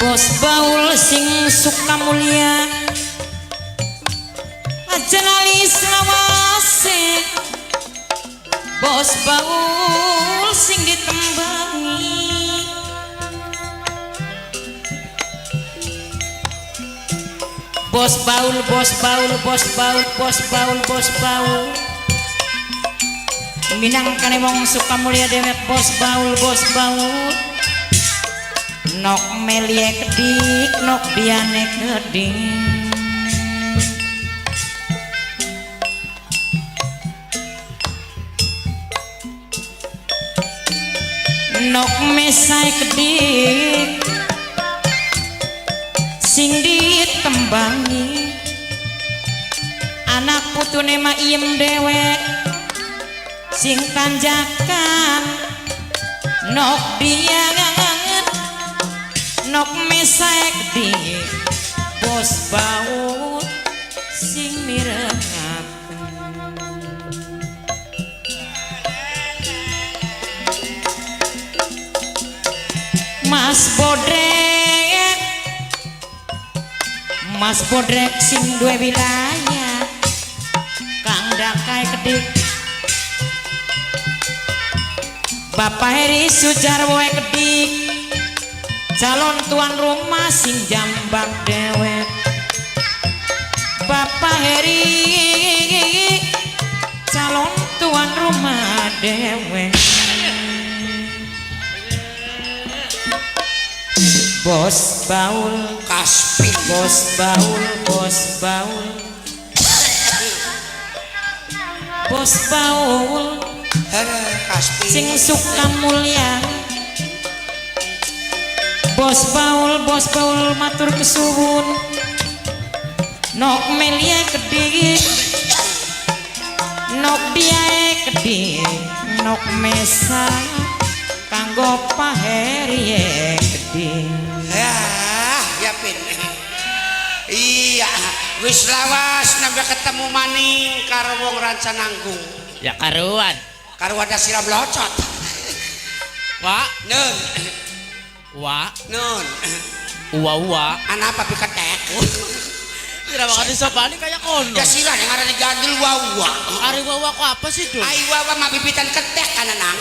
Bos baul sing suka mulia aja lali selawase. Bos baul sing ditembangi. Bos baul, bos baul, bos baul, bos baul, bos baul. Minangkane wong suka mulia dewek bos baul, bos baul. Nok melie kedik, nok diane kedik. Nok mesai kedik sing ditembangi. Anak putune mah iem dewek sing tanjakan. Nok diangan, nok mesai kedik bos baul sing mirengaken. Mas Bodrek, Mas Bodrek sing duwe wilayah Kang Dakai kedik. Bapak Heri Sujarwo kedik, calon tuan rumah sing jambak dewek. Bapak Heri calon tuan rumah dewek. Bos baul Kaspi, bos baul, bos baul, bos baul Kaspi sing suka mulia. Bos baul, bos baul matur kesuwun. Nok melia kedik, nok diae kedik, nok mesa kanggo Pak Heri kedik. Ya, ya pin. Iya, wis lawas nembe ketemu maning karo wong Ranca Nanggung. Ya karuan. Karo ada siram locot. Wak, Nun, wak, nun. uwa uwa. Ana apa piketek? Kira bakal disopani kayak kono. Ya sirah yang ngarani gandul wawa. Ari wawa kok apa sih, Dul? Ai wawa mah bibitan ketek kan nang.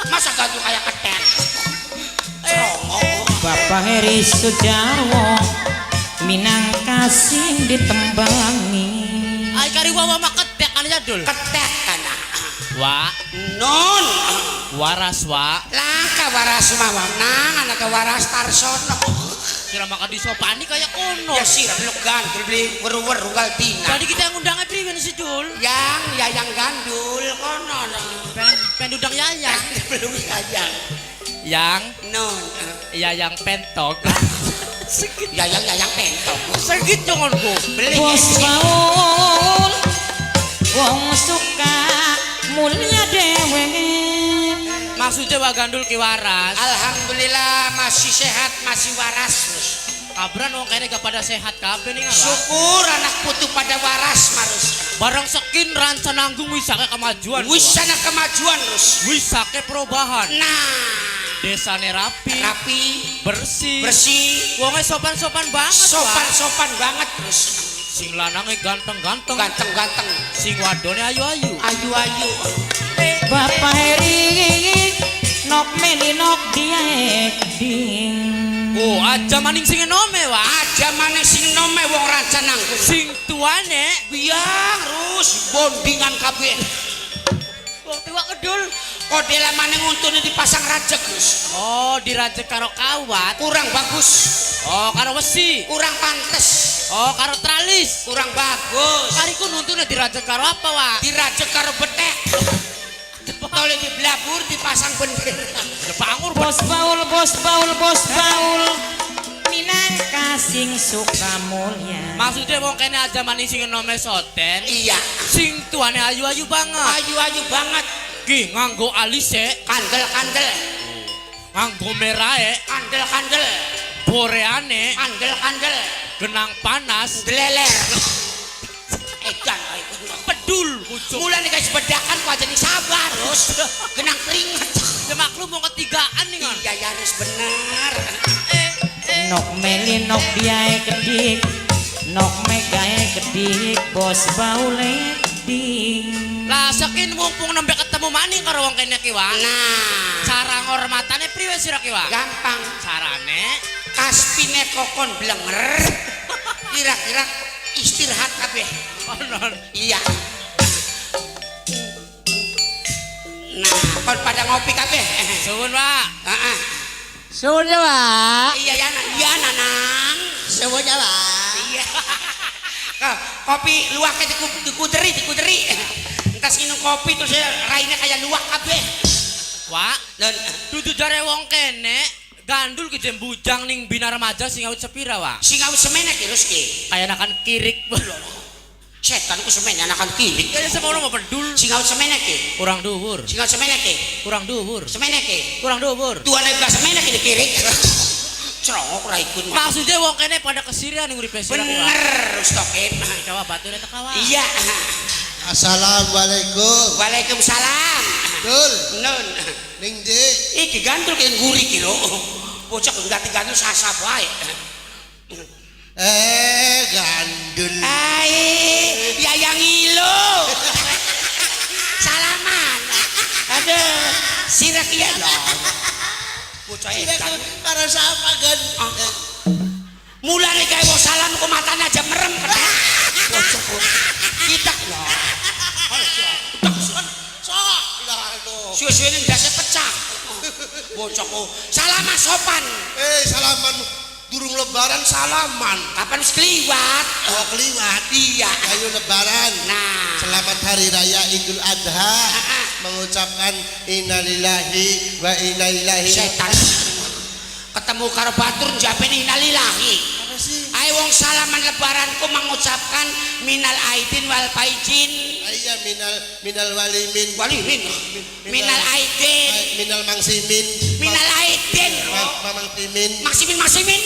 Masa gandul kayak ketek? Serongok. Bapak Heri Sujarwo minangka sing ditembangi. Ai kari wawa mah ketek kan ya, Dul? Ketek kana. Wak, Nun. waras wak. Langka waras mawam nang anak waras Tarsono. Kira maka disopani kayak kono. Ya sirah belum gandul beli weru-weru gal tina. Jadi kita yang undangnya priwen sih, Dul? Yang yayang gandul kono. Pengen undang yayang. Belum yayang. Yang Nun. yayang pentok. Yayang yayang pentok. Segit janganku. Beli. Bos baul wong suka mulia dewe. Maksudnya wa gandul ki waras. Alhamdulillah masih sehat, masih waras. Terus. Kabran wong kene gak pada sehat kabeh nih, Wak. Syukur anak putu pada waras marus. Barang sekin Ranca Nanggung wis akeh kemajuan. Wis ana kemajuan terus. Wis akeh perubahan. Nah, Desane rapi, rapi, bersih, bersih, wonge sopan-sopan banget, Wak. sopan-sopan banget terus. Sing lanange ganteng-ganteng, Ganteng-ganteng, sing wadone ayu-ayu. ayu-ayu. Bapak Heri nok meli nok diae ding. Oh, aja maning sing enome, Wak. Aja maneh sing nome wong Ranca Nanggung. Sing tuane Biang rus bondingan kabeh. wong tua kedul. Kodela maneh untune dipasang rajek rus. Oh, dirajek karo kawat. Kurang bagus, Oh, karo wesi. kurang pantes, Oh, karo tralis. kurang bagus. Kariku nuntune dirajek karo apa, Wak? Dirajek karo betek. Tole diblabur dipasang bendera. Pangur Bos baul, bos baul, bos baul minangka sing suka mulia. Maksudnya wong kene aja maning sing enome soten. Iya, Sing tuane ayu-ayu banget. ayu-ayu banget. Ki nganggo alise, Kandel-kandel, nganggo merahe, kandel-kandel, boreane, kandel-kandel, genang panas, deleler. Edan pedul ujung. Mulane guys bedakan kok aja sabar terus. Genang keringet. Ya maklum mau ketigaan nih kan. Iya ya harus bener. Nok meli nok diae kedik, nok megae kedik, bos baule ding. Lah sakin mumpung nembe ketemu maning karo wong kene ki, Wak. Nah, Cara ngormatane priwe sira ki, Wak? Gampang. Carane Kaspine kokon blenger. Kira-kira istirahat kabeh. Onon. Iya. Nah, kon pada ngopi kabeh. Suwun, Pak. Heeh. Suwun ya, Pak. Iya ya, iya Nanang. Suwun ya, Pak. Iya. Kopi luwaknya dikuderi, dikuderi. Entas minum kopi terus ya raine kayak luwak kabeh. Wak, Lon, dudu jare wong kene gandul ki jem bujang ning Bina Remaja sing awit sepira, Wak? Sing awit semene ki terus ki. Kaya anakan kirik. Setan ku semene anakan kirik. Kaya semono mau pedul. Sing awit semene ki. Kurang dhuwur. Sing awit semene ki. Kurang dhuwur. Semene ki. Kurang dhuwur. Tuane gak semene ki dikirik. Cerongok ra ikut. Maksudnya wong kene pada kesirian ning uripe sira ki, Wak. Bener Ustokin. Kawa bature teka, Wak. Iya. Assalamualaikum. Waalaikumsalam. Dul, Nun. ning ndi? Iki gandul ki nguri ki lho. Bocah ganti gandul sasa bae. Gandul. Ai, Yayang Ilo. Salaman. Aduh, sira ki ya lho. Bocah edan. Karo sapa, Gan? Ah. Mulane kae wong salam kok matane aja merem kethek. Bocah kok. Kita lho. Sok, lho. Suwe-suwene ndase pecah. Bocah kok salaman sopan. Salaman durung lebaran salaman. Kapan wis kliwat? Oh, kliwat. Iya. Ayo lebaran. Nah. Selamat Hari Raya Idul Adha. Mengucapkan innalillahi wa inna ilaihi. Setan. Ketemu karo batur njapene innalillahi. Apa sih? Ayo wong salaman lebaran ku mengucapkan minal aidin wal faizin. Iya, minal minal walimin. Walimin. Minal aidin. Minal mangsimin. Minal aidin. Mamang timin. Maksimin maksimin.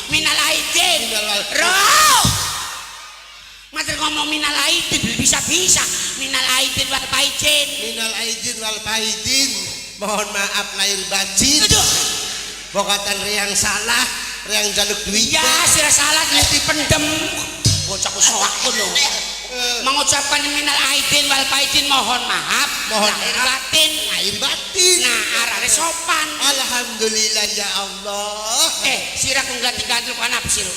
Minal aidin. Minal wal- Roh. Mater ngomong minal aidin bisa-bisa. Minal aidin wal faizin. Minal aidin wal faizin. Mohon maaf lahir batin. Aduh. Bokatan riang salah, riang jaluk duit. Iya, sira salah dipendem. Bocahku soak lho. Mengucapkan minal aidin wal faizin mohon maaf, Mohon lahir maaf. batin. Lahir batin. Nah, arane sopan. Alhamdulillah ya Allah. Sira ku ngganti gandul ku anak sih lho.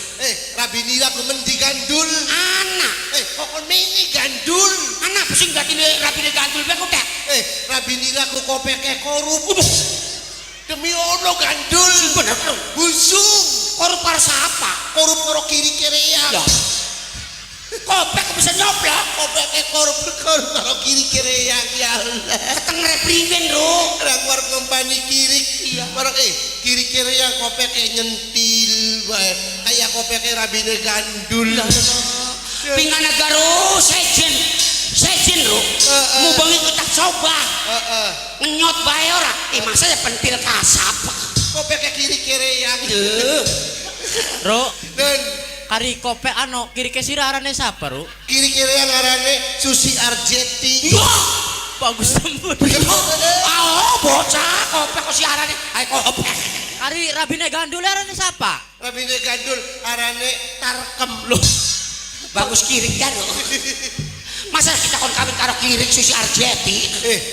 Rabi nira ku mendi gandul. Anak. Kok kon meni gandul? Anak sing gantine rabine gandul bae kok tek. Rabi nira ku kopeke korup. Demi ono gandul. Bener lho. Busung. Korup karo sapa? Korup karo kiri kereang. Lah. Kopek kok bisa nyoblok. Kopeke korup korup karo kiri kereang ya Allah. Ketengere priwen lho. Ora warung ngempani kiri. Iya. Warung kiri kereang kopeke nyentil wae. Kaya kopeke rabine gandul. Pingana garo sejen. Sejen lho. Heeh. Mubengi ku tak coba. Heeh. Ngenyot bae ora. Masa ya pentil kasap. Kopeke kiri kereang. Duh. Ro, Dan kari kopek ano kiri ke sira arane sapa, Ru? kiri kereang arane Susi Arjeti. Yo. Bagus temen. Ah, bocah kopek kok siarane. Ayo kopek. Kari rabine gandul arane sapa? Rabine gandul arane Tarkem. Loh, Bagus kirik kan. Masa kita kon kawin karo kirik Susi Arjeti?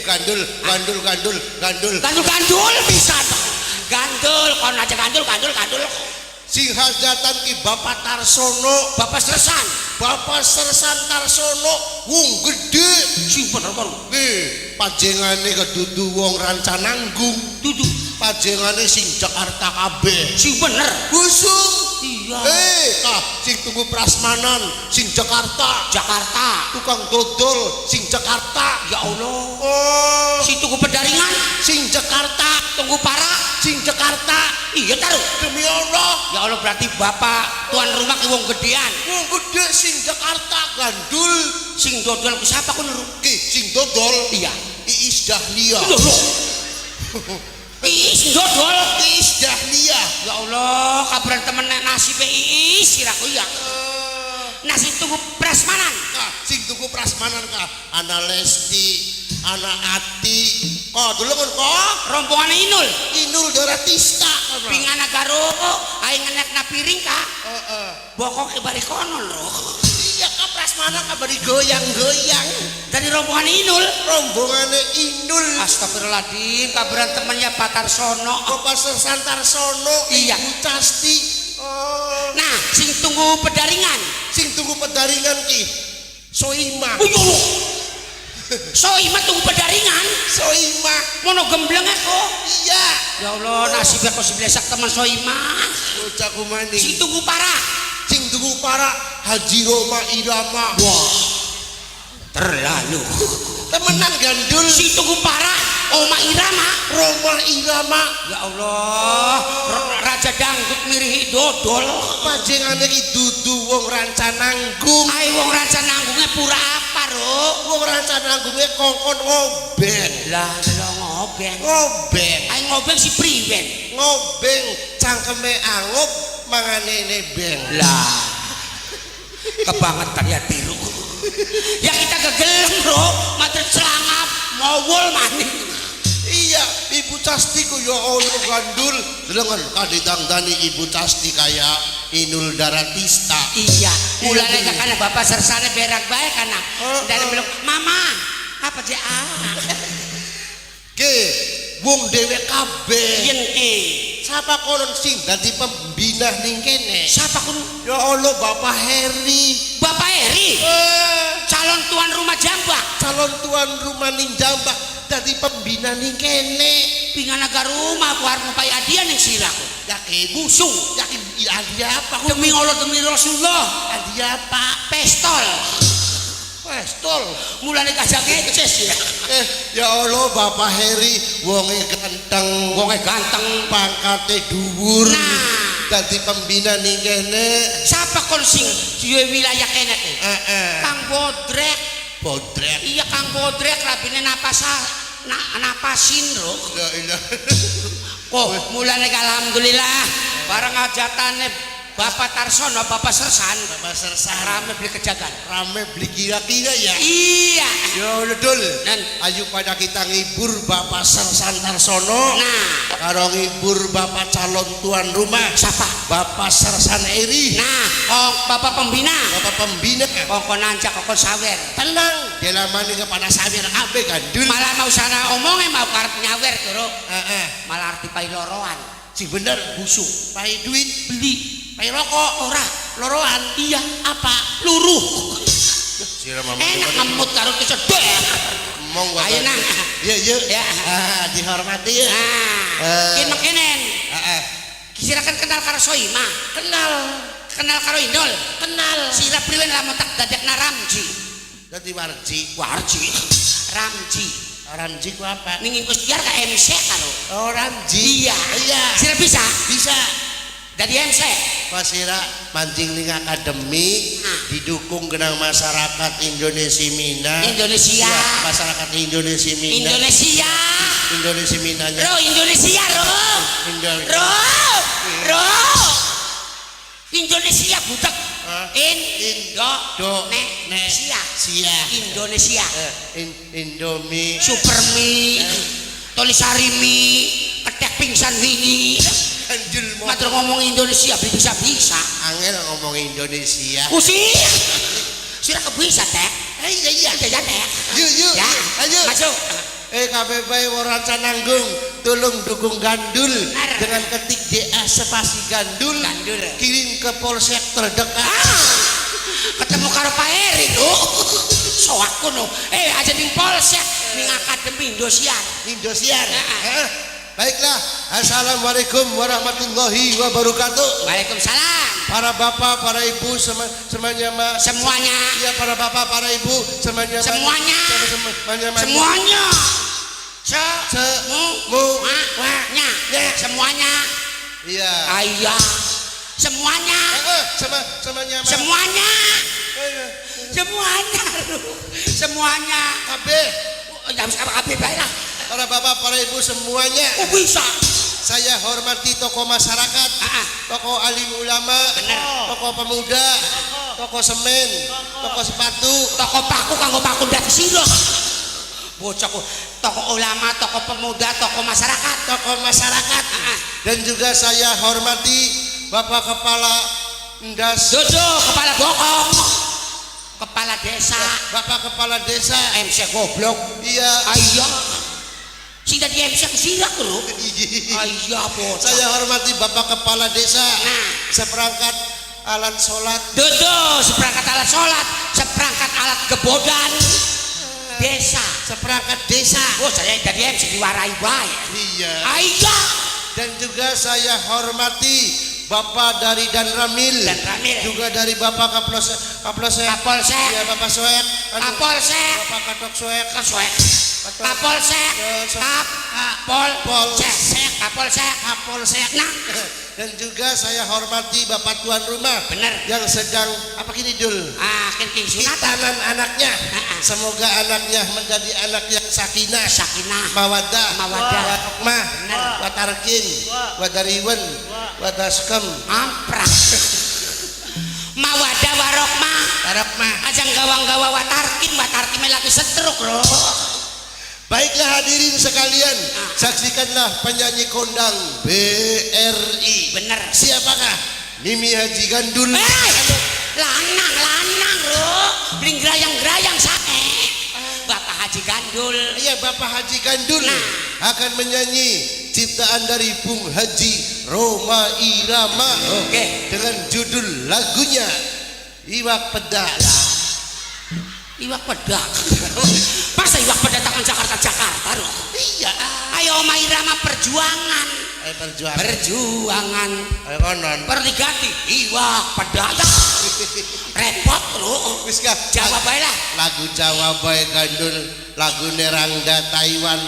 Gandul, gandul, gandul, gandul. Gandul-gandul bisa toh. Gandul, kon aja gandul, gandul, gandul. Sing hajatan ki Bapak Tarsono, Bapak Sersan. Bapak Sersan Tarsono wong gede. Sing bener kon. Pajengane kedudu wong Rancananggung, Dudu. Pajengane sing Jakarta kabeh. Sing bener. Busung. Iya. Kah sing tunggu prasmanan sing Jakarta, Jakarta. tukang dodol sing Jakarta. Ya Allah. Oh, Sing tunggu pedaringan, sing Jakarta, tunggu para. sing Jakarta. Iya taruh. Demi Allah. Ya Allah berarti bapak tuan rumah ki wong gedean. Wong gede sing Jakarta gandul. Sing dodol ku siapa ku nuru? Ki sing dodol. Iya. Iis Dahlia. Lho lho. Iis dodol. Iis Dahlia. Ya Allah, kabaran temen nek nasibe Iis siraku ya. Nasi tunggu prasmanan. Kah, sing tuku prasmanan kah? Ana Lesti, ana Ati. Kok dulu kon kok? Rombongan Inul. Inul Inul Daratista. Pingana garo aing ngenek na piring ka. Heeh. Bokok ke bari kono lho. Iya ka prasmanan ka bari goyang-goyang. Dari rombongan Inul. Rombongane Inul. Astagfirullahaladzim, kabaran temennya Pak Tarsono. Bapak Sersan Tarsono, Iya. Ibu Casti. Oh, Nah, sing tunggu pedaringan. sing tunggu pedaringan ki. Soimah. Oh, iya. Soimah tunggu pedaringan. Soimah. Mono gembleng aku. Iya. Ya Allah, nasibnya kok seblesak teman Soimah. Bocah kumaning. Sing tunggu parah. Sing tunggu para Haji Roma Irama. Wah. Terlalu. Temenan gandul. Sing tunggu parah Oma Irama. Roma Irama. Ya Allah, Raja Dangdut mirihi dodol. Pajengane ki dudu wong Rancananggung. Ayo wong Rancananggungnya pura apa, Ro? Wong Rancananggunge kongkon ngobeng. Lah, lah ngobeng. Ngobeng. Ayo ngobeng si priwen. Ngobeng cangkeme angup mangane nebeng. Lah. Kebangetan ya tiru. Ya kita kegelem, Bro. Matur celangap mowol maning. Iya, Ibu Casti ku ya Allah gandul. Delengen kadidangdani Ibu Casti kaya Inul Daratista. Iya, mulane Iya. karena Bapak sersane berak bae kana. Heeh. Dan belum, "Mama, apa sih ah?" Ke wong dhewe kabeh. Yen ki. Siapa konon sing dadi pembina ning kene? Siapa kun? Ya Allah Bapak Heri. Bapak Heri, Eh, calon tuan rumah Jambak. calon tuan rumah ning Jambak dadi pembina ning kene. Pingana rumah aku arep ngupai adian ning sirahku. Yakin? Busung. Yakin iya apa? Demi Allah demi Rasulullah, Hadiah apa? Pestol. Pestol. Mulane kajak ngeces ya. Ya Allah Bapak Heri wonge ganteng, Wonge ganteng. pangkate dhuwur. Nah. Dadi pembina ning kene. Siapa kon sing duwe wilayah kene ki? Heeh. Kang Bodrek. Bodrek. Iya Kang Bodrek rabine napasa na, napasin lho. La ilah. Oh, mulane alhamdulillah bareng hajatane Bapak Tarsono, Bapak Sersan, Bapak Sersan rame beli kejagan. rame beli kira-kira ya. Iya. Ya Allah Dul. Dan Ayo pada kita ngibur Bapak Sersan Tarsono. nah, Karo ngibur Bapak calon tuan rumah. siapa? Bapak Sersan Eri. Nah, oh, Bapak pembina. Bapak pembina. Kongkon nanjak, kongkon sawer. Tenang, dilamani kepada sawer kabeh gandul. Malah mau sana omongnya mau karep nyawer turu. Heeh. Malah arti pai loroan. Sing bener Busuk. pai duit, Beli. pai rokok, Ora. loroan. Iya. Apa? Luruh. Sira mama. Enak ngemut karo kesedek. Monggo. Ayo nang. Iya, iya. Ya. Ah, dihormati ya. Nah, Eh. ki mekenen. Heeh. Silakan kenal karo Soimah. Kenal, Kenal karo Inul. kenal. Sira priwen lamun tak dadekna Ramji. Dadi warji. Warji. Ramji. Ramji ku apa? Ning Indosiar ka MC karo. Oh, Ramji. Iya. Iya. Sira bisa Bisa. dadi MC. Pasira mancing ning akademi Ah. didukung genang masyarakat Indonesia Mina. Indonesia. Iya, masyarakat Indonesia Mina. Indonesia. Indonesia Minanya. Ro Indonesia ro. Indo- Ro. Ro. Indonesia butek. Hah? In Indo Do Ne Ne Sia. Sia. Indonesia. Eh, Indomie. Supermi. Tulisari mi, ketek pingsan wingi. Ganjel mo. Matur ngomong Indonesia beli bisa-bisa. Angel ngomong Indonesia. Kusi. Sira kebisa teh. Iya iya. Iya teh. Yuk yuk. Ya. Ayo. Masuk. KBB Rancananggung, tolong dukung Gandul Benar. dengan ketik DA spasi Gandul, Gandul. kirim ke polsek terdekat. Ah, ketemu karo Pak Eri tuh. Soak kono. Aja ning polsek ning Akademi Indosiar. Indosiar. Heeh. Eh, baiklah, assalamualaikum warahmatullahi wabarakatuh. Waalaikumsalam. Para bapak, para ibu, semuanya, ma. Semuanya. Iya, para bapak, para ibu, semuanya, ma. Semuanya. Semuanya, ma. Semuanya. Se Se mu mu ma wa nya. nya. Semuanya. Iya. Ayah. Semuanya. Semuanya, ma. Semuanya. Eh, Semuanya. Semuanya. Kabeh. Oh, ya wis kabeh bae lah. Para bapak, para ibu semuanya, Oh, bisa. saya hormati tokoh masyarakat, Ah, ah. tokoh alim ulama, Bener. tokoh pemuda, tokoh semen, tokoh sepatu. Toko paku kanggo paku ndak sira. Bocahku. Tokoh ulama, tokoh pemuda, tokoh masyarakat. Tokoh masyarakat. Dan juga saya hormati Bapak Kepala Ndas, Dodo, kepala bokong. Kepala desa. Bapak Kepala Desa. MC goblok. Iya. Ayo. Sing dadi MC kesirak lho. Ayo bocah. Saya hormati Bapak Kepala Desa. Nah. Seperangkat alat sholat. Dodo, seperangkat alat sholat, seperangkat alat gebodan desa. Seperangkat desa. Oh, saya jadi MC diwarai bae. Iya. Ayo. Dan juga saya hormati Bapak dari Danramil. Danramil. Juga dari Bapak Kapolsek, Kapolsek. Kapolsek. Iya, Bapak Soek. Aduh. Kapolsek. Bapak Katok Soek. Kesuek. Katok. Kapolsek. Kapolsek. Kapolsek. Kapolsek. Nah, Dan juga saya hormati Bapak tuan rumah. Bener. Yang sedang apa gini Dul? Ah, king sunatan. Hitanan anaknya. Ah, ah. Semoga anaknya menjadi anak yang sakinah, Sakinah. mawaddah, Mawaddah. warahmah, Bener. watarkin, wadariwen, wadaskem, Amprak. Mawadah warahmah. warahmah. Aja gawang-gawa watarkin, watarkin lagi setruk loh. Baiklah hadirin sekalian, saksikanlah penyanyi kondang BRI. Bener. Siapakah? Mimi Haji Gandul. Eh, lanang, lanang loh. Beli gerayang-gerayang sae. Bapak Haji Gandul. Iya, Bapak Haji Gandul Nah. akan menyanyi ciptaan dari Bung Haji Rhoma Irama. Oke. Dengan judul lagunya Iwak Pedak. Iwak pedak. Masa iwak pedak tangan Jakarta Jakarta loh. Iya. Ayo Rhoma Irama perjuangan. Ayo perjuangan. Perjuangan. Ayo konon. Perlu diganti iwak pedak. Repot loh. Wis kah? Jawa bae lah. Lagu Jawa bae Gandul, lagu Rangda Taiwan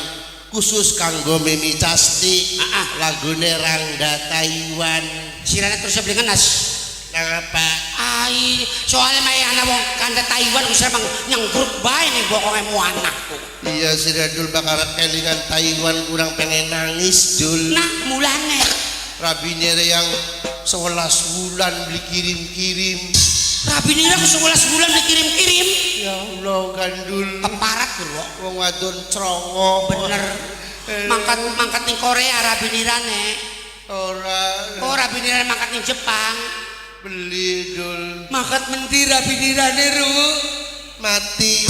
khusus kanggo Mimi Casti. Ah, ah. Lagune Rangda Taiwan. Sirane terus beli ngenes. Nang apa? Ai, soalnya mae ana wong kanda Taiwan wis emang nyenggruk bae ning bokonge mu anakku. Iya sira Dul bakal kelingan Taiwan kurang pengen nangis Dul. Nah, mulane Rabine yang 11 bulan beli kirim-kirim. rabine ra 11 bulan dikirim-kirim. Ya Allah Gandul. Keparat lho. Wong wadon crongo. Bener. Mangkat mangkat ning Korea rabinirane. Ora Oh, rabinirane mangkat ning Jepang. beli Dul. Mangkat mendi rabinirane ru. Mati.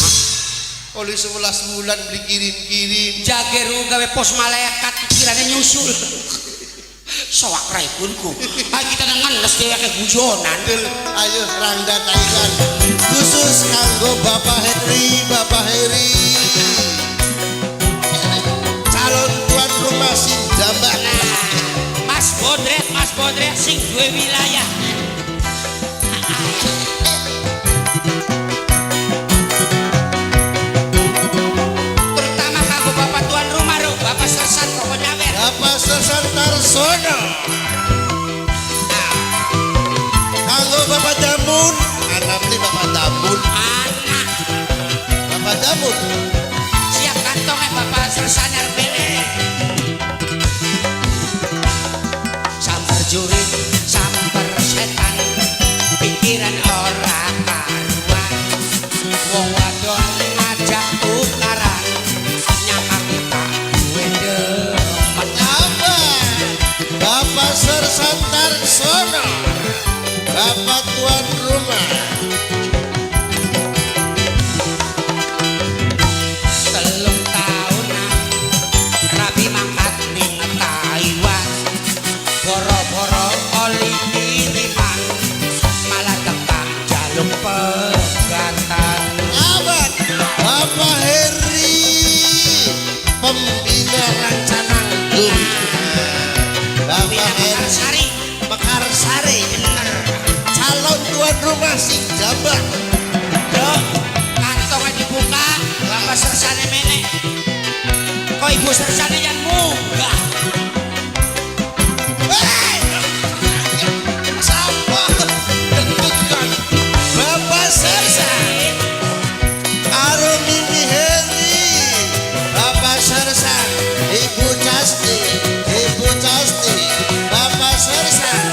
Oleh 11 bulan beli kirim-kirim. Jageru gawe pos malaikat kirane nyusul. Sowak raikunku. Ayo kita ngenes dheweke guyonan. Dul, ayo Rangda Taiwan khusus kanggo Bapak Henry, Bapak Heri. Calon tuan rumah sing jambak. Nah, Mas Bodret sing duwe wilayah. Terutama kanggo Bapak tuan rumah ro, Bapak Sersan pokoknya wer. Bapak Sersan Tarsono. Kanggo Bapak Damun, anak beli Bapak Damun, Anak Bapak Damun. siap kantongnya Bapak Sersan RPN. Samper jurit, samper setan, pikiran ora karuan. Wong wadon ngajak tukaran, nyapa kita duwe demen. Apa? Bapak Sersan Tarsono. Bapak tuan rumah. 3 tahunan rabi mangkat ning Taiwan, boro-boro oli kiriman, malah teka jaluk pegatan. Abad Bapak Heri, pembina rancangan Bapak Pembina Heri Mekarsari. Mekarsari, Bener. calon tuan rumah sing jambak. Loh, kantongnya dibuka, Bapak Sersane menek. Kok Ibu Sersane yang munggah? Hei! Siapa? Deg-degan. Bapak Sersan karo Mimi Heri. Bapak Sersan, Ibu Casti, Ibu Casti, Bapak Sersan,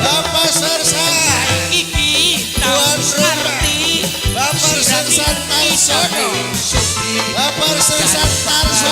Bapak Sersan, Iki Tuan tau rumah. ngerti. Bapak Sersan Tarsono, Bapak Sersan Tarsono.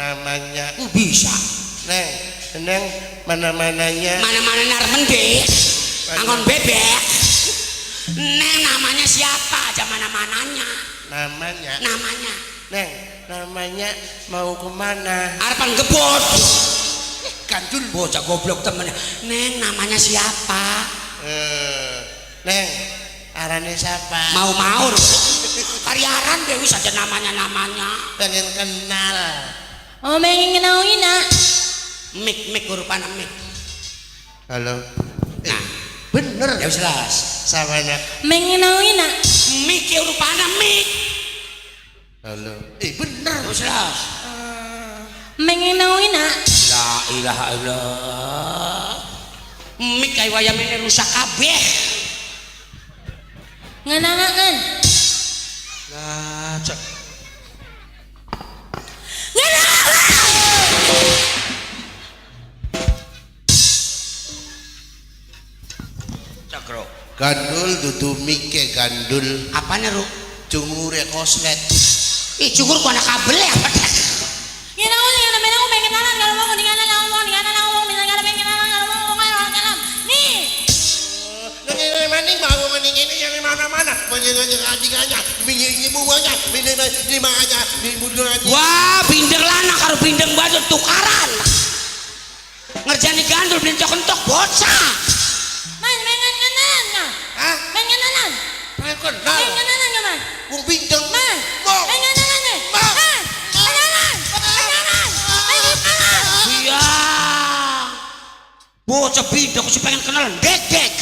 Namanya. Bisa. Neng, neng mana-mananya. Mana-mana narmen deh. Angon bebek. Neng namanya siapa aja mana-mananya. Namanya. Namanya. Neng, namanya mau kemana? Arepan gebot. Gandul bocah goblok temennya. Neng namanya siapa? Neng, arane siapa? Mau-mau. Karyaran deh wis aja namanya-namanya. Pengen kenal. Oh, pengen kenal ina. Mik mik hurufan mik. Halo. Nah, Bener. ya wis jelas. Sama anak. Pengen kenal ina. Mik ya hurufan mik. Halo. Bener. Ya wis jelas. Pengen kenal ina. La ilaha illallah. Mik kayak wayam ini rusak kabeh. Ngenangan. Lah, cek. Cakro. Gandul dudu mike gandul. Apanya, Ru? Cungure koslet. Ih, cukur ku anak kabel ya. Ngenangan ina menang pengen kenalan kalau mau kenalan ngomong kenalan ngomong kenalan pengen kenalan ngomong kenalan. Nih. Neng ini maning mau maning ini yang mana-mana. Wah, bindeng lanang karo bindeng wadon tukaran. Ngerjani gandul beli entok-entok bocah. Man, pengen kenalan nggak? Hah? Pengen kenalan. Pengen kenal. Pengen kenalan nggak, Man? Wong bindeng. Man, Mau. pengen kenalan nih. Mau. Man, kenalan. Kenalan. Pengen kenalan. Iya. Bocah bindeng sih pengen kenalan dek-dek.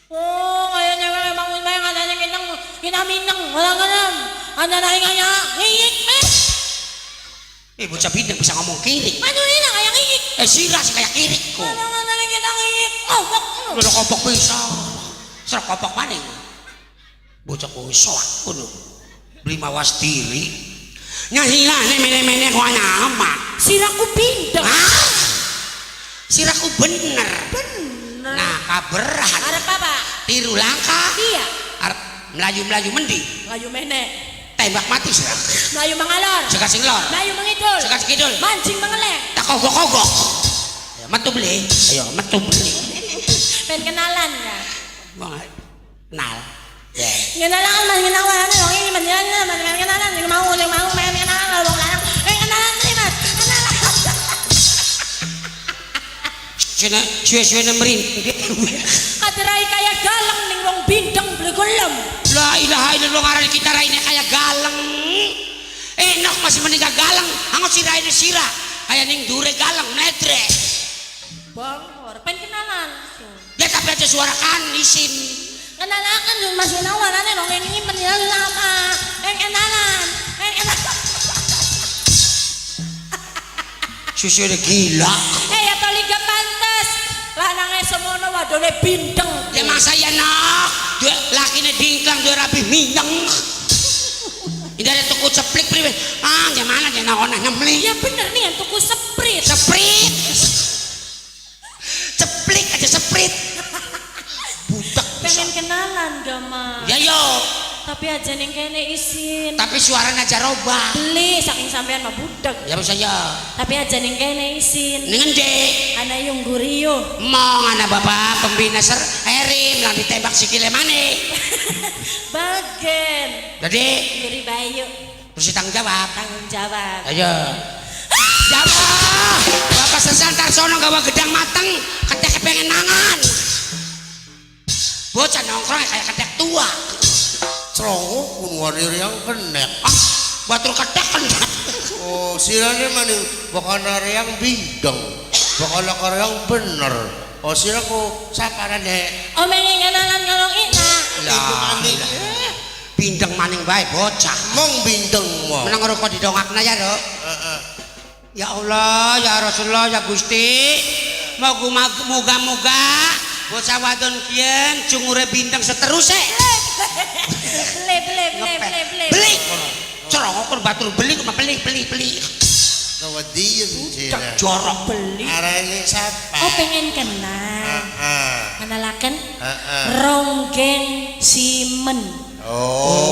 Oh, kayaknya memang memang adanya kinang kita minang orang kenalan. Ada naiknya ngiyik, eh. Bocah bindeng bisa ngomong kirik. Maju ini kayak ngiyik. Sirah sih kayak kirik kok. Ada kita ngiyik. Oh, kok. Lho kopok bisa. Serok kopok maning. Bocah kowe soak ngono. Beli mawas diri. Nyahilane mene-mene kok ana apa? Siraku bindeng. Ah. Sirahku bener. Bener. Nah, kaberan. Arep apa? Tiru langkah. Iya. Arep melayu-melayu mendi. Melayu menek. Tembak mati sirah. Melayu mengalor. Sekat sing lor. Melayu mengidul. Sekat sing kidul. Mancing mengelek. Tak kogok-kogok. Ayo metu beli. Ayo metu beli. Pengen kenalan ya. Wong kenal. Ya. Kenalan mas kenalan wong ini mas kenalan mas kenalan sing mau sing mau pengen kenalan kalau wong lanang. Kenalan nih mas. Kenalan. Sene suwe-suwene merinding. Katerai kaya galang ning wong bindeng beli gelem. La ilaha illallah ngaran kita raine kaya galang. Enak masih meninggal galang, angot siraine sirah. Kaya ning dure galang mledre. Bangor, pengen kenalan. Ya tapi aja suara kan isin. Kenalan dong mas kenalan wong ini pengen apa? Pengen kenalan. Pengen kenalan. Susunya gila. Ya toliga pantes. Lanange semono wadone bindeng. Ya masa ya nak, dua lakine dingklang dua rapi mineng. Ini ada tuku ceplik priwe. Ah, gimana dia nak ona nyemli. Ya bener nih yang tuku seprit. Seprit. Ceplik aja seprit. Budak. Pengen kenalan gak mas? Ya yo, Tapi aja ning kene isin. tapi suaranya aja robah. Beli saking sampean mah budak. Ya bisa ya. Tapi aja ning kene isin. Ning endi? Ana yung guriyo. Mong ana bapak pembina ser Erim lang ditembak sikile maneh. Bagen. Jadi Guri Bayu mesti tanggung jawab. tanggung jawab. Ayo. Jawab. Bapak sesan Tarsono gawa gedang mateng, ketek pengen nangan. Bocah nongkrong kayak ketek tua. Cerongo kunuan yang kenek. Ah, batur ketek kan. Oh, sirane maning bakal yang bindeng. Bakal yang bener. Oh, siraku saparane. Oh pengen kenalan kalau ina. Ibu maning. Bindeng maning bae bocah. Mong bindeng mo. Menang rokok didongakna ya, Dok. Heeh. Ya Allah, ya Rasulullah, ya Gusti. Moga-moga bocah wadon kiyen cungure bintang seteruse. Beli beli beli beli beli. Beli. Cerongok kon batur beli mah beli beli beli. Kewedian sira. Jorok. Beli. Arane sapa? Oh pengen kenal. Heeh. Kenalaken Heeh. Ronggeng Simen. Oh.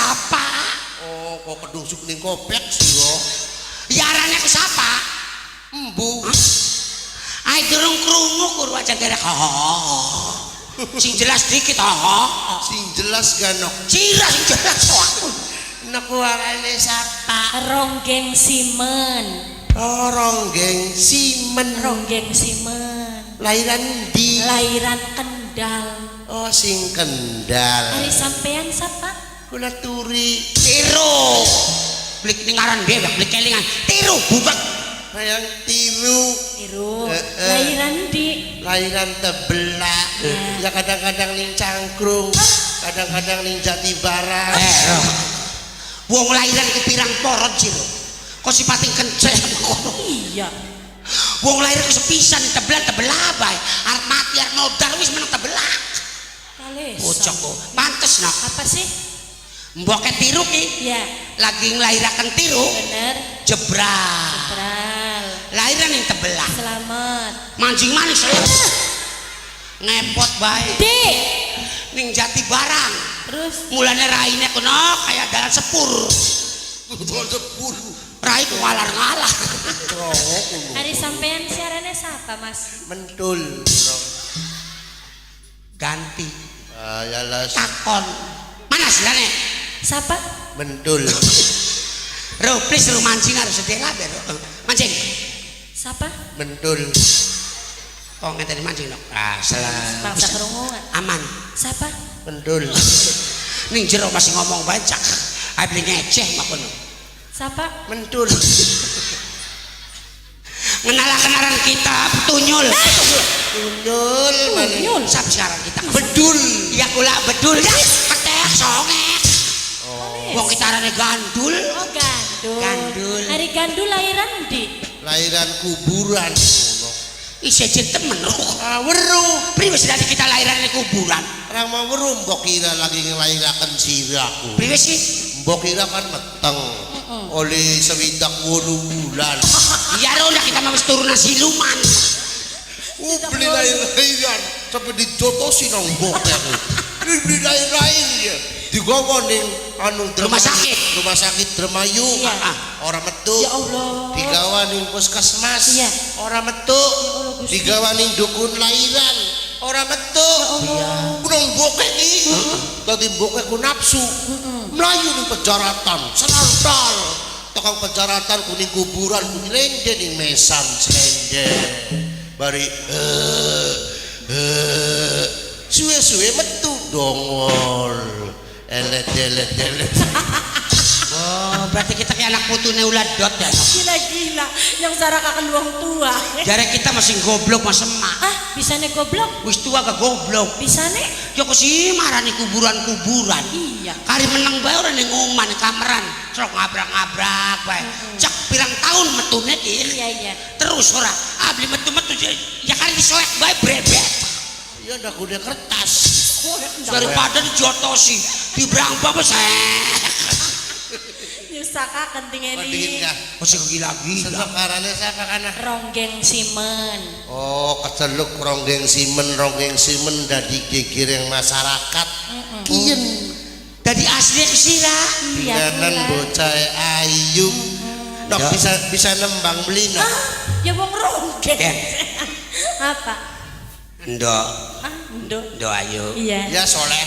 sapa? Oh, kok kedusuk ning kopek sih kok. Ya arane aku sapa? Embu. Ai durung krungu kur aja derek. Sing jelas dikit. Sing jelas ganok. Sira sing jelas aku. Nek arane sapa? Ronggeng Simen. Oh, Ronggeng Simen. Ronggeng Simen. Lairan di. Lairan Kendal. Oh, sing Kendal. Ari sampean sapa? Kula turi. Tiru. Blik ning aran dhewe, blik kelingan. Tiru bubek. Hayang tiru. Tiru. Lairan di. Lairan tebelak. Ya kadang-kadang ning Cangkrung, kadang-kadang ning Jatibarang. Wong lairan ku pirang porot sira. Kok sipating kenceng kono. Iya. Wong lahir ku sepisan tebelah-tebelah bae. Arep mati arep modar wis meneng tebelah. Kales. Bocah kok. Pantes no. Apa sih? Mboke tiru ki. Ya, Lagi nglairaken tiru. bener. Jebral. Jebral. Lahiran yang tebelah. Selamat. Mancing maning selep. Ngepot bae. Dik. Ning Jatibarang. Terus Mulane raine kono kaya dalan sepur. Dalan sepur. Rai ku ngalar-ngalar. Krongo kulo. hari sampean siarane siapa, Mas? Mentul. Ganti. Ah, ya las. Takon. Mana silane? Siapa? Mentul. Ro, please ro mancing harus sedih kabeh. Mancing. Siapa? Mentul. Kok ngenteni mancing dok? Ah, salah. Bangsa kerunguan. Aman. Siapa? Mentul. Ning jero masih ngomong bae cak. Ae beli ngeceh makono. Siapa? Mentul. Ngenalaken aran kita petunyul. Tunyul maning. Tunyul. Sap siaran kita. Bedul. Ya kula bedul ya. Ketek songek. Oh. Wong kita arane gandul. Oh, gandul. Gandul. Hari gandul lahiran di. Lahiran kuburan. Isih jen temen. Ah, weruh. Priwe sih kita lahiran di kuburan? Orang mau weruh mbok kira lagi nglairaken siraku. Priwe sih? Mbok kira kan meteng. Oleh 68 bulan. Iya ro lah kita mau wis turunan siluman. Beli lahir-lahiran sampai dijotosi nang mbok aku. Beli lahir-lahir ya. Digawa ning anu Rumah sakit. Rumah sakit Dermayu. Iya. Ah, ora metu. Ya Allah. Digawa ning puskesmas. Iya. Ora metu. Ya Allah, Gusti. Digawa ning dukun lahiran. Ora metu. Ya Allah. Nang mboke iki. Dadi mboke ku nafsu. Mlayu ning pejaratan, selantal. Tekang pejaratan kuning kuburan kuning lende ning mesan slende. Bari suwe-suwe metu dongol. Elet elet elet. Oh, berarti kita kayak anak putune ulat dot ya. Gila-gila yang sarakaken wong tua. Jare kita masih goblok mas emak. Ah, bisane goblok? Wis tua gak goblok. Bisane? Ya kok sih marani kuburan-kuburan. Iya. Kari meneng bae ora ning omah ning kameran, trok ngabrak-ngabrak bae. Cek pirang tahun metune ki. Iya, iya. Terus ora, ah beli metu-metu ya kari disoek bae brebet. Ya ndak gune kertas. Daripada dijotosi, dibrang apa sek. Nyusakaken Dingin tingeli. kah? Masih gila-gila. Senok arane sapa kana? Ronggeng Simen. Oh, keceluk Ronggeng Simen, Ronggeng Simen dadi gegereng masyarakat. Kiyen Dadi asli sira. Iya. dinanan kula. bocah ayu. Nok Ya. bisa nembang beli nok. Ah, ya wong ronggeng. Ya. Apa? Ndok, Ah, nduk. ndok ayo. Iya. Ya soleh.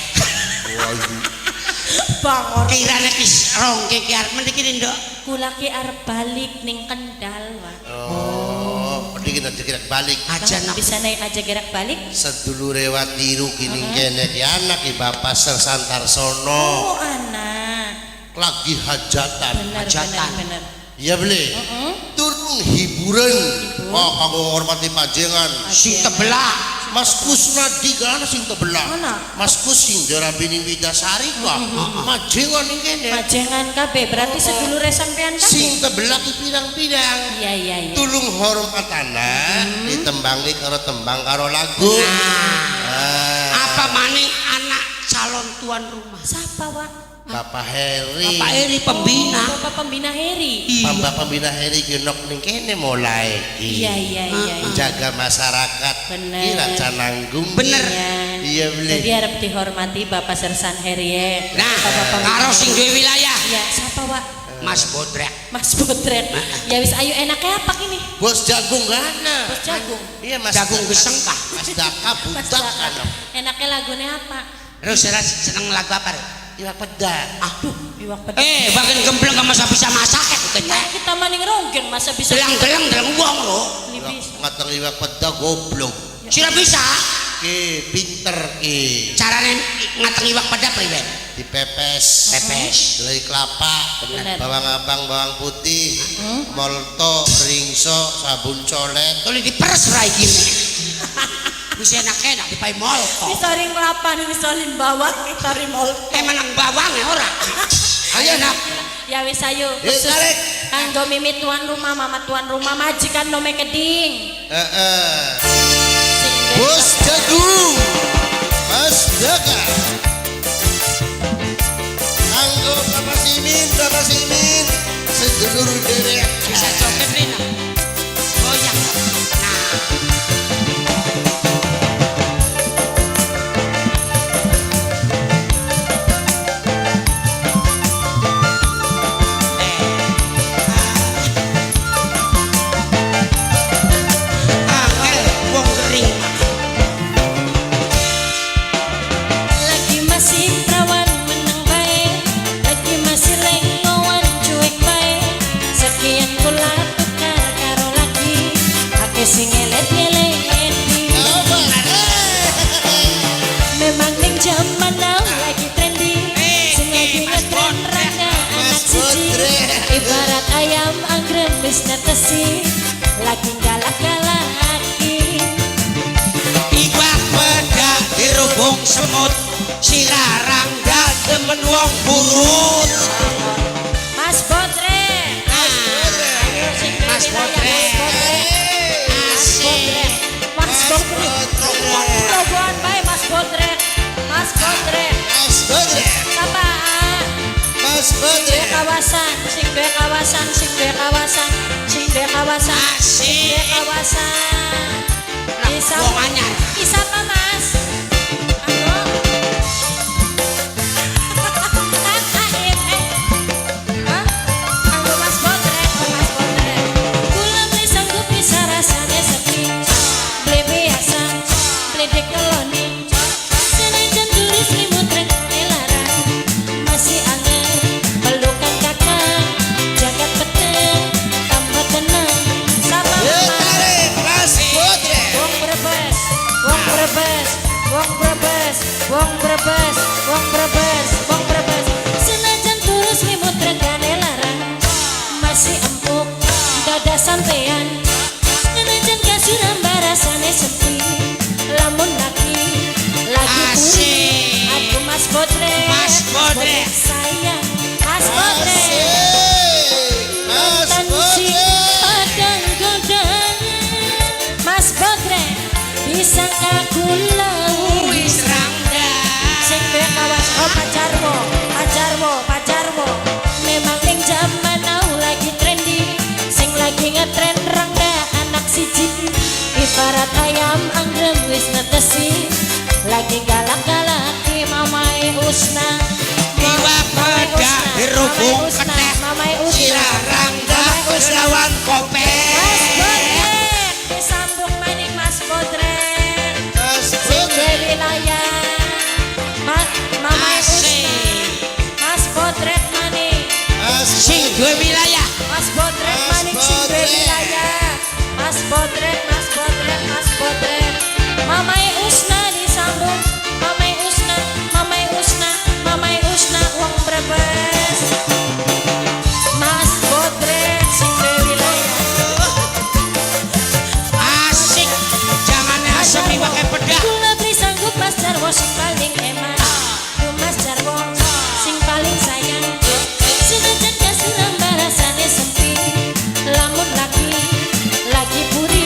Bangor. Kirane ki ronggeng ki arep mendiki ndok. Kula ki arep balik ning Kendal, Wak. Oh, dikit dikit balik. Aja nak Bisa naik aja gerak balik? Sedulure Watiru kini kene ki anak ki Bapak Sersan Tarsono Oh, anak. lagi hajatan. Bener, Hajatan. bener, bener. Iya beli. Turun hiburan. Oh, kanggo ngormati panjenengan. sing tebelak. Mas Kusnadi kan sing tebelah. Ana. Mas Kus sing dirabi ning Widasari kok. Majengan ning kene. Majengan kabeh, berarti sedulure sampean kabeh. Sing tebelah ki pirang-pirang. Iya, iya, iya. Tulung hormatana ditembangi karo tembang karo lagu. Nah, Ah, apa maning anak calon tuan rumah? Siapa, Wak? Bapak Heri. Bapak Eri pembina. Oh, Bapak pembina Heri. Bapak pembina Heri ki nok ning kene mulai ki. Iya, iya, iya. iya. Jaga masyarakat Bener. Iki raja nanggung. Bener. Iya. Iya beli. Jadi harap dihormati Bapak Sersan Herie. Nah, Bapak karo sing duwe wilayah Ya, siapa, Wak? Mas Bodrek. Mas Bodrek. Ya wis ayo enaknya apa ini? Bos jagung kana. Bos jagung. Iya Mas. Jagung geseng kah? Mas Daka Mas budak Daka. kana. Enaknya lagunya apa? Terus saya seneng lagu apa? Rek? Iwak pedak. Aduh, iwak pedas. Eh, bagian gembleng gak masa bisa masak ya Ya, kita maning ronggeng masa bisa Delang-delang delang wong lho. Ini bisa. Ngateng iwak pedak goblok. Sira bisa Ki pinter ki. carane ngateng iwak pedak priwen? Dipepes. Pepes. Dari kelapa, Bener. bawang abang, bawang putih, molto, ringso, sabun colet. Tuli diperes ra iki. Wis enak-enak dipai molto. Bisa ring kelapa, bisa ring bawang, bisa ring molto. Eh menang bawang ya ora. Ayo nak. Ya wis ayo. Ya, tarik. Kanggo mimi tuan rumah, mama tuan rumah, majikan nome keding. Heeh. Sing Bos jagung, Mas Daka. Anggo Bapak Simin, sedulur derek. Bisa joget Rina. Goyang. Nah. Angel wong kering. Lagi masih perawan meneng bae, lagi masih lengowan cuek bae. Sekian kula tukar karo lagi, akeh sing ngelet-ngeleti. Memang ning jaman now lagi trendy, sing lagi Mas ngetren Bodrek. rangga anak Mas siji. Bodrek. Ibarat ayam anggrem wis netesi, lagi galak-galaki. Iwak pedak dirubung semut, sirarang demen wong burut. Mas Bodrek. Ayo sing duwe Mas wilayah, Bodrek. Mas Bodrek. Mas Bodrek. Mas Bodrek. Robohan bae Mas Bodrek. Mas Bodrek. Mas Bodrek, Sapa? Ah? Mas Sing duwe Bodrek. kawasan, sing duwe kawasan, sing duwe kawasan, sing duwe kawasan, sing duwe Asik. kawasan. Isa Wong anyar. Isa apa Mas? Anggo. Hah? Anggo Mas Bodrek, oh Mas Bodrek. Kula beli sanggup bisa rasane sepi. Beli biasa, beli dikeloni. Senajan tulis limut rengane larang. Masih anget pelukan kakak. Jagat peteng, tambah tenang. Sama Ya, Mas. tarik, Mas Bodrek. Wong Brebes, wong Brebes, wong Brebes, wong Brebes, wong Brebes, wong Brebes. Senajan terus limut regane larang, masih empuk dada sampean. Senajan kasur rasane sepi, lamun lagi lagi puri. Asik. Aduh Mas Bodrek, Mas Bodrek. sayang, Mas Bodrek. Asik, Mas Mantan si Bodrek. padang godang Mas Bodrek bisa kula Wis rangda. sing duwe kawas oh pacarmu pacarmu pacarmu memang ning jaman now lagi trendy sing lagi ngetren rangga anak siji ibarat ayam anggrem wis netesi lagi galak-galaki mamae Usna. Iwak Mamae pedak Usna, dirubung Mamae Usna, ketek. Mamae Usna. Sirarangda Mamae Usna. lawan kopek. Mas Bodrek disambung maning Mas Bodrek Mas sing duwe Bodrek. wilayah Mamae Usna. Asik. Mas Bodrek maning Mas Sing duwe wilayah. Mas Bodrek Mas maning sing duwe Bodrek. wilayah Mas Bodrek Mas Bodrek Mas Bodrek Mamae Usna disambung Mamae Usna Mamae Usna Mamae Usna wong Brebes Mas Bodrek sing duwe wilayah Asik. Jangan asem iwake pedak. Kula beli sanggup Mas Jarwo sing paling eman. Ku Mas Jarwo sing paling sayang. Senajan kasuran rasane sepi, lamun lagi lagi puri.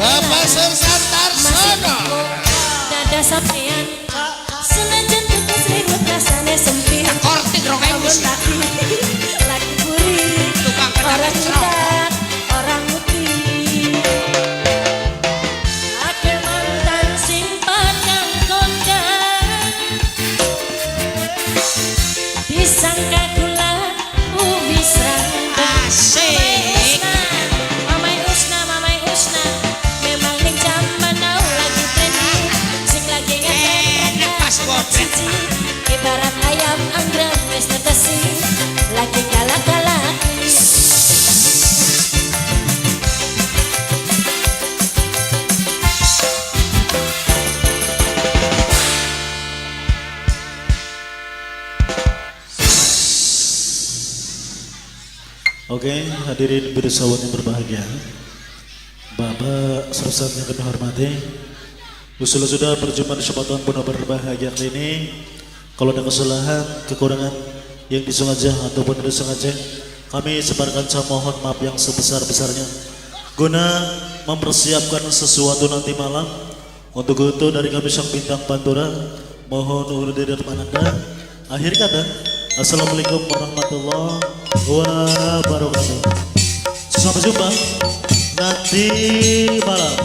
Bapak Sersan Masih Tarsono. teko dada sampean. Senajan tuku selimut rasane sempit. Korting 2000 Ampun lagi lagi buri. Tukang kendang Orang serok. ngutang, orang nguti. Ake mantan sing padang kondang. Disangka kula wis randang. Asik. Mamai Usna, Mamai Usna, memang ning jaman now lagi trending, sing lagi ngetren Enak pas bobet. siji, ibarat ayam anggrek wis tetesi, lagi galak-galak. Oke, hadirin birasawan yang berbahagia. Bapak Sersan yang kami hormati. Usul sudah perjumpaan kesempatan pun berbahagia kali ini. Kalau ada kesalahan, kekurangan yang disengaja ataupun tidak sengaja, kami sebarkan saya mohon maaf yang sebesar-besarnya. Guna mempersiapkan sesuatu nanti malam. Untuk itu dari kami sang bintang Pantura, mohon undur diri dari depan Anda. Akhir kata, Assalamualaikum warahmatullahi wabarakatuh. Sampai jumpa nanti malam.